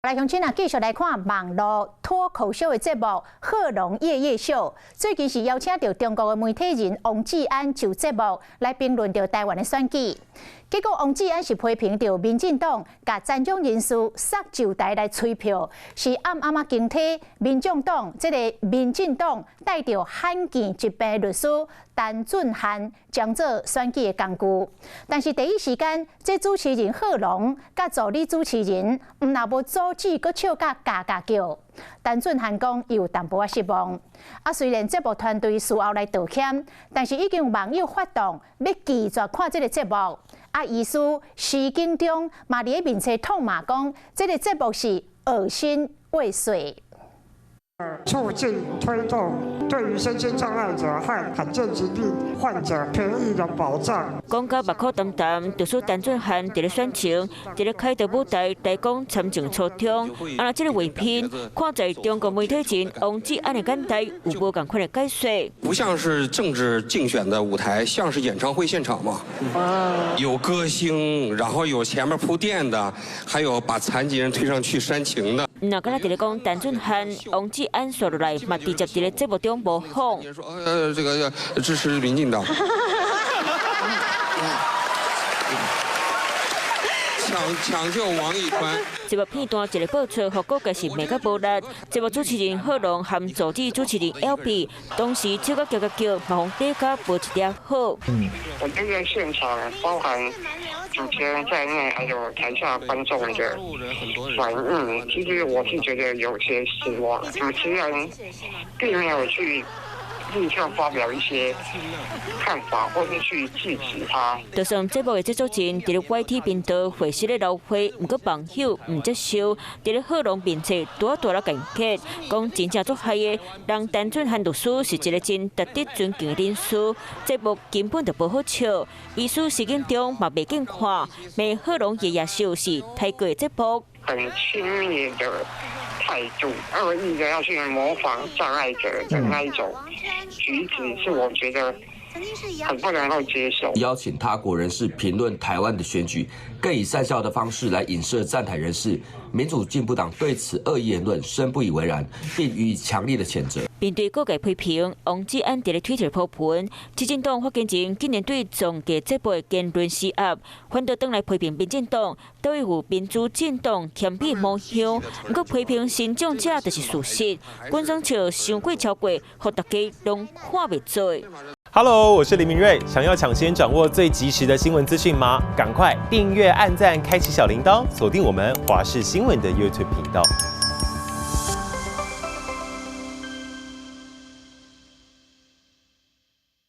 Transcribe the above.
來鄉親啊，繼續來看網路脫口秀的節目《賀瓏夜夜秀》。最近是邀請著中國的媒體人王志安就節目來評論著台灣的選舉。結果王志安是批評著民進黨共殘障人士捒上台來催票，是暗暗仔經替民眾黨這個民進黨帶著罕見疾病律師陳俊翰將做選舉的工具。但是第一時間，這主持人賀瓏佮助理主持人毋但無阻止，閣笑甲嘎嘎叫。陳俊翰講，伊有淡薄仔失望。啊，雖然節目團隊事後來道歉，但是已經有網友發動欲拒絕看這个節目。啊，醫師徐景中嘛佇咧面冊痛罵講，這个節目是噁心未遂。促進推動對於身心障礙者和罕見疾病患者權益的保障。講甲目苦澹澹，律師陳俊翰佇咧選情，佇咧凱道舞台來講參政初衷。啊，這个畫面看在中國媒體人王志安的眼內，有無仝款的解說。不像是政治競選的舞台，像是演唱會現場嘛。有歌星，然後有前面鋪墊的，還有把殘疾人推上去煽情的。若敢若佇咧講陳俊翰、王志安紲落來，嘛直接佇咧節目中模仿。說這個要支持民進黨。搶救王義寬。節目片段一个播出，予各界是罵甲無力。節目主持人賀瓏和助理主持人 L B 當時笑甲叫叫叫，嘛予底甲無一點好。我這個現場包含主持人在內，還有台下觀眾的反應，其實我是覺得有些失望。主持人並沒有去立刻發表一些看法，或是去制止他。就算節目的製作人佇咧 YT 頻道會失咧流血，毋過網友毋接受，佇咧賀瓏面前拄仔大咧共結，講真正足害的，人陳俊翰律師是一个真值得尊敬的人士，節目根本就無好笑，醫師徐景中嘛袂見看，罵賀瓏夜夜秀是太過節目。很輕蔑的態度，惡意的要去模仿障礙者的那一種舉止，是我覺得很不能夠接受。邀請他國人士評論台灣的選舉，更以訕笑的方式來影射站台人士。民主進步黨對此惡意言論深不以為然，並予以強烈的譴責。面對各界批評，王志安佇咧推特 po 文，執政黨發言人竟然對綜藝節目的言論施壓，反倒轉來批評民進黨，都有民主進黨謙卑模樣，毋過批評身障者就是事實，官方笑傷過超過，予大家攏看袂做。 Hello，我是林明瑞，想要搶先掌握最及時的新聞資訊嗎？趕快訂閱、按讚、開啟小鈴鐺，鎖定我們華視新聞的 YouTube 頻道。